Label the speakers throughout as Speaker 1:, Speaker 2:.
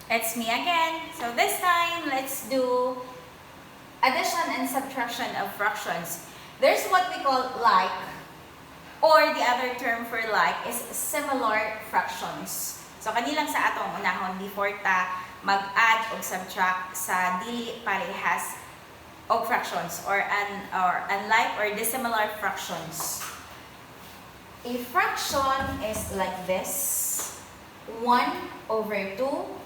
Speaker 1: It's me again. So this time, let's do addition and subtraction of fractions. There's what we call like, or the other term for like is similar fractions. So kani lang sa atong unahon before ta mag-add o subtract sa dili parehas og fractions or unlike or dissimilar fractions. A fraction is like this. 1 over 2.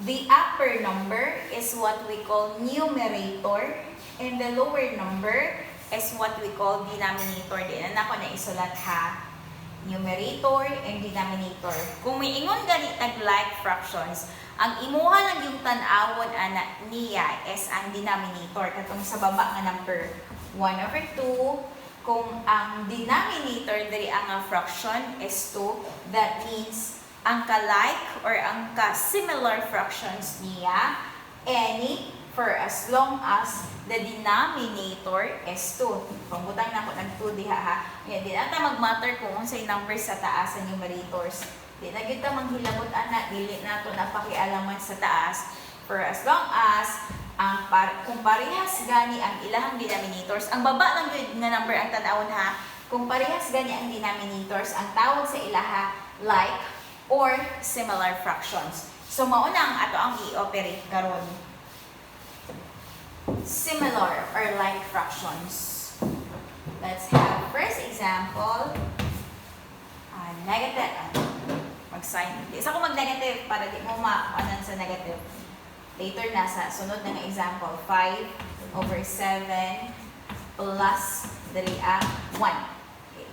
Speaker 1: The upper number is what we call numerator and the lower number is what we call denominator. Di na nako na isulat ha. Numerator and denominator. Kung may ingon gani tag like fractions, ang imuha lang yung tan-awon ana niya is ang denominator katong sa baba nga number 1 over 2. Kung ang denominator diri ang nga fraction is 2, that means ang ka-like or ang ka-similar fractions niya, any for as long as the denominator is 2. Pambutang na ko ng 2 diha ha. Nya, di na ta mag-matter kung unsay number sa taas sa numerators. Di na gyud ta manghilabot ana, dili na to napakialaman sa taas for as long as kung parehas gani ang ilahang denominators, ang baba lang gyud nga number ang tan-awon ha. Kung parehas gani ang denominators, ang tawag sa ilaha like or similar fractions. So mao na ang ato ang i-operate karon. Similar or like fractions. Let's have first example. Negative. Mag-sign. Di sa ko mag-negative para di mo ma-anan sa negative. Later na sa sunod na nga example, 5 over 7 plus diri ang 1. Okay.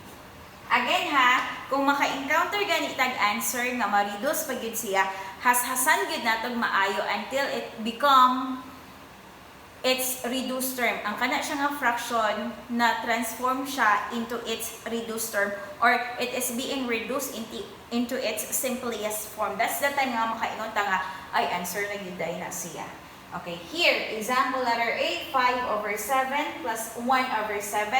Speaker 1: Again ha, kung maka-encounter gani tag answer nga ma-reduce pa gyud siya, has-hasan gyud natog maayo until it become its reduced term. Ang kana siya nga fraction na transform siya into its reduced term or it is being reduced into its simplest form. That's the time nga makaingon ta nga ay, answer na gyud na siya. Okay, here, example letter A, 5 over 7 plus 1 over 7.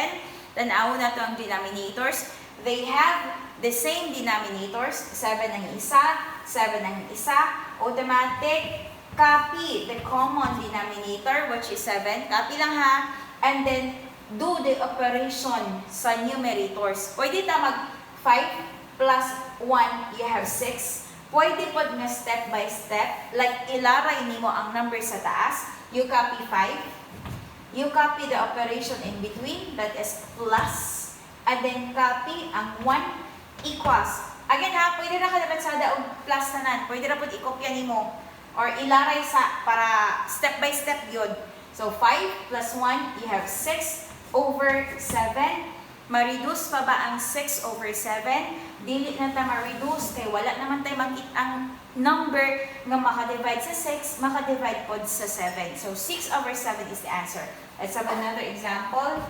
Speaker 1: Tanaw na to ang denominators. They have the same denominators, 7 ang isa, 7 ang isa. Automatic, copy the common denominator, which is 7. Copy lang ha. And then, do the operation sa numerators. Pwede ta mag 5 plus 1, you have 6. Pwede pod nga step by step, like ilaray nimo ang number sa taas, you copy 5, you copy the operation in between, that is plus, and then copy ang 1 equals. Again ha, pwede ra ka dapat og plus tanan, pwede ra pod ikopya nimo or ilaray sa para step by step yun. So 5 plus 1, you have 6 over 7. Ma-reduce pa ba ang 6 over 7? Dili na ta ma-reduce kay wala naman tayo makita ang number nga maka-divide sa 6, maka-divide pod sa 7. So 6 over 7 is the answer. Let's have another example.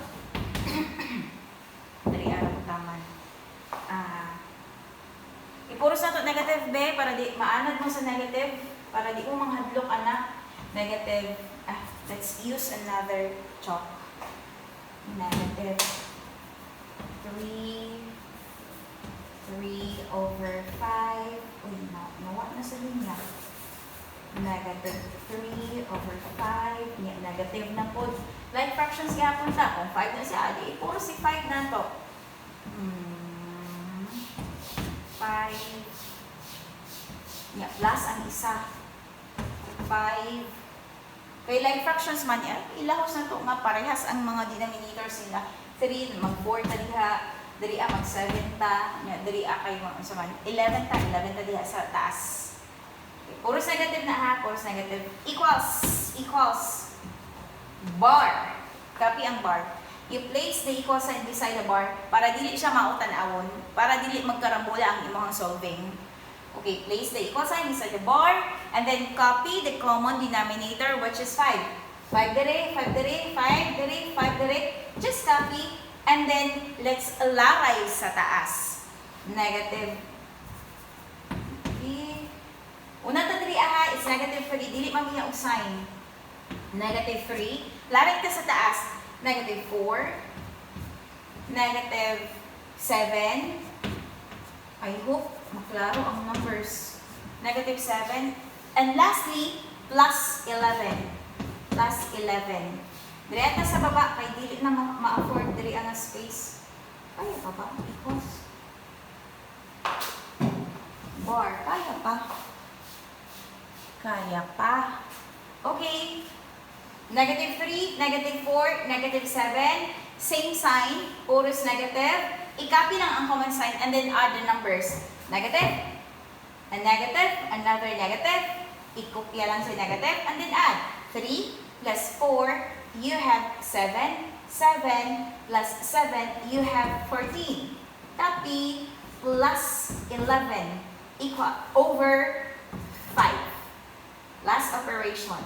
Speaker 1: Dali araw ko taman. Ipuros na to negative be para di maanad mo sa negative, para di mo manghadlok ana. Negative, let's use another chalk. Negative 3, 3 over 5. Uy, na, nawa na sa linya. Negative 3 over 5. Yeah, negative na po. Like fractions gihapon ta. Kung 5 na siya, di puro si 5 na to. 5. Yeah, plus ang isa. 5. Kay like fractions man, eh, ilahos na to nga parehas ang mga denominators nila. 3, mag 4 ta diha, diri ah, mag 7 ta, nya diri ah, kay mga unsa man, 11 ta, 11 ta diha sa taas. Okay, puros negative na ha, puros negative. Equals, equals, bar. Copy ang bar. You place the equal sign beside the bar para dili siya mautan-awon, para dili magkarambola ang imong solving. Okay, place the equal sign beside the bar and then copy the common denominator, which is 5. 5 dire, 5 dire, 5 dire, 5 dire. Just copy and then let's laray sa taas. Negative 3. Una ta diri aha, it's negative 3. Dili mamiya og sign. Negative 3. Laray ta sa taas. Negative 4. Negative 7. I hope maklaro ang numbers. Negative 7. And lastly, plus 11. Plus 11. Diri ta sa baba, kay dili na ma-afford diri ang space. Kaya pa ba? Equals. Bar. Kaya pa. Kaya pa. Okay. Negative 3, negative 4, negative 7. Same sign, puros negative. I-copy lang ang common sign and then add the numbers. Negative, a negative, another negative. I-kopya lang sa negative and then add. 3 plus 4, you have 7. 7 plus 7, you have 14. Copy plus 11 equal over 5. Last operation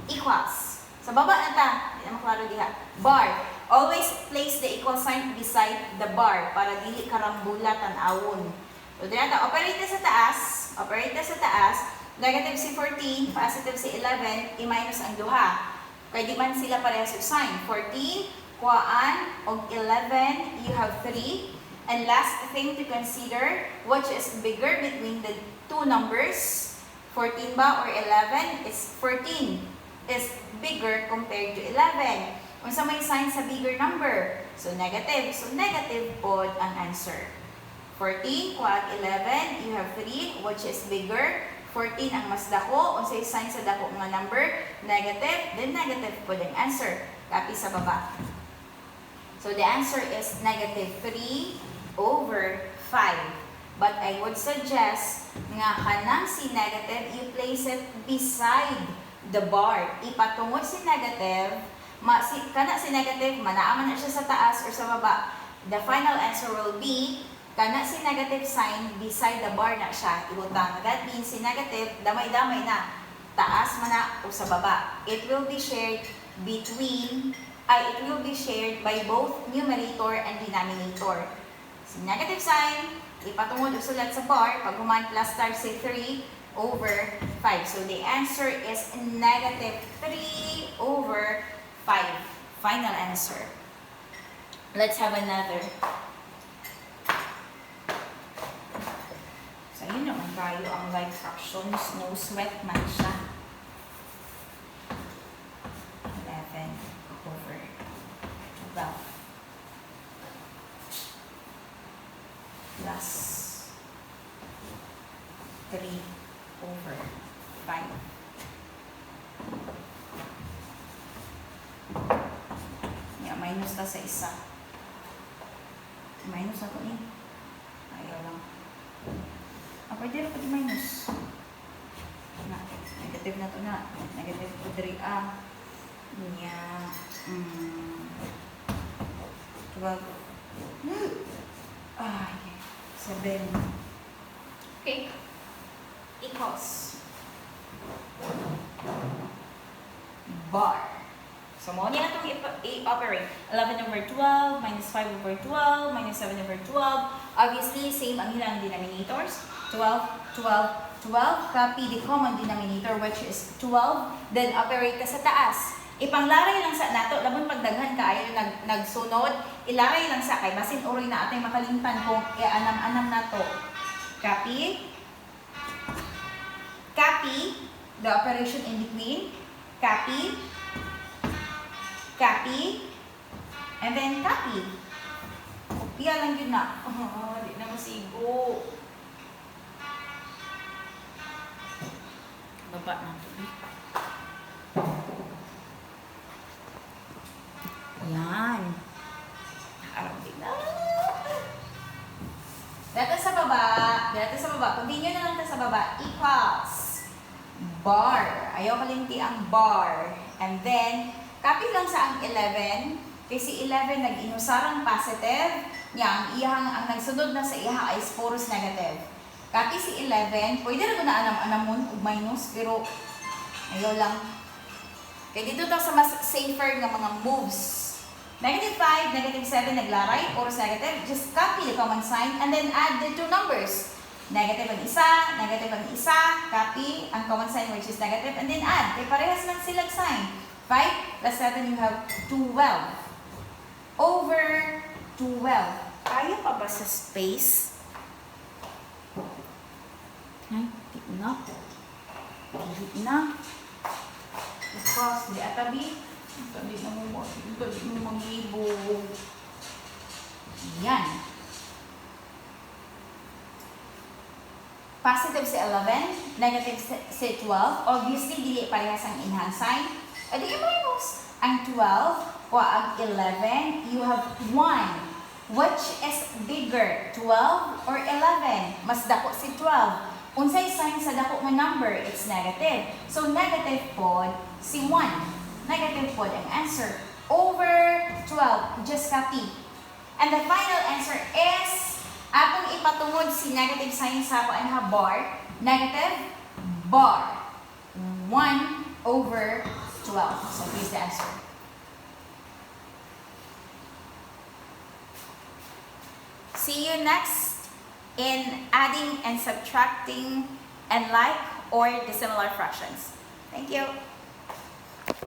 Speaker 1: equals. Sa baba na ta, di na maklaro diha. Bar. Always place the equal sign beside the bar para dili karambula tan-awon. So, dira ta, operate na sa taas, operate na sa taas, negative si 14, positive si 11, i-minus ang duha. Kay di man sila parehas og sign. 14, kuhaan, og 11, you have 3. And last thing to consider, which is bigger between the two numbers, 14 ba or 11? It's 14 is bigger compared to 11. Unsa may sign sa bigger number? So negative. So negative pod ang answer. 14 kuha 11, you have 3, which is bigger. 14 ang mas dako. Unsay sign sa dako nga number? Negative. Then negative pod ang answer. Copy sa baba. So the answer is negative 3 over 5. But I would suggest nga kanang si negative, you place it beside the bar. Ipatungod si negative, ma, kana si negative, manaa man na siya sa taas or sa baba. The final answer will be, kana si negative sign, beside the bar na siya ibutang. That means si negative, damay-damay na. Taas man na o sa baba. It will be shared between, ay, it will be shared by both numerator and denominator. Si negative sign, ipatungod og sulat sa bar, pag human plus star si 3 over 5. So the answer is negative 3 over 5. Final answer. Let's have another. So yun naman tayo ang like fractions. No sweat man siya. 11 over 12 plus 3 over 5. Yeah, minus ta sa isa. Minus ako ni. Ayaw lang. Ah, pwede rin pwede minus. Na, negative na to na. Negative po diri ah. Nya, 12. Ay, 7. Okay. Equals. Bar. So, mao niya atong i-operate. 11 over 12, minus 5 over 12, minus 7 over 12. Obviously, same ang ilang denominators. 12, 12, 12. Copy the common denominator, which is 12. Then, operate ka sa taas. Ipanglaray lang sa nato, labon pagdaghan kaayo nagsunod, ilaray lang sa kay basin uroy na atay makalimtan kung i-anam-anam nato. Copy. Copy the operation in between. Copy. Copy. And then copy. Kopya lang yun na. Oh, di na masigo. Baba ng tubig. Yan. Nakarating na. Dito sa baba. Dito sa baba. Continue na lang ta sa baba. Equals. Bar. Ayaw kalimti ang bar. And then, copy lang sa ang 11. Kasi 11 nag-inusarang positive. Nya, ang iyang, ang nagsunod na sa iha ay puros negative. Copy si 11. Pwede rin ko na anam-anamon og minus, pero ayaw lang. Kaya dito ta sa mas safer nga mga moves. Negative 5, negative 7, naglaray, puros negative. Just copy the common sign and then add the two numbers. Negative ang isa, copy ang common sign, which is negative, and then add. Kaya parehas man silang sign. 5 plus 7, you have 12. Over 12. Kaya pa ba sa space? Ay, di na. Dili na. Because, di atabi. Tabi na mo, tabi mo maglibog. Yan. Positive si 11, negative si 12. Obviously, dili parehas ang inhang sign. O di minus ang 12 o ang 11, you have 1. Which is bigger, 12 or 11? Mas dako si 12. Unsay sign sa dako nga number? It's negative. So, negative pod si 1. Negative pod ang answer. Over 12. Just copy. And the final answer is, atong ipatungod si negative sign sa kuan ha, bar, negative bar, 1 over 12. So, here's the answer. See you next in adding and subtracting and like or dissimilar fractions. Thank you.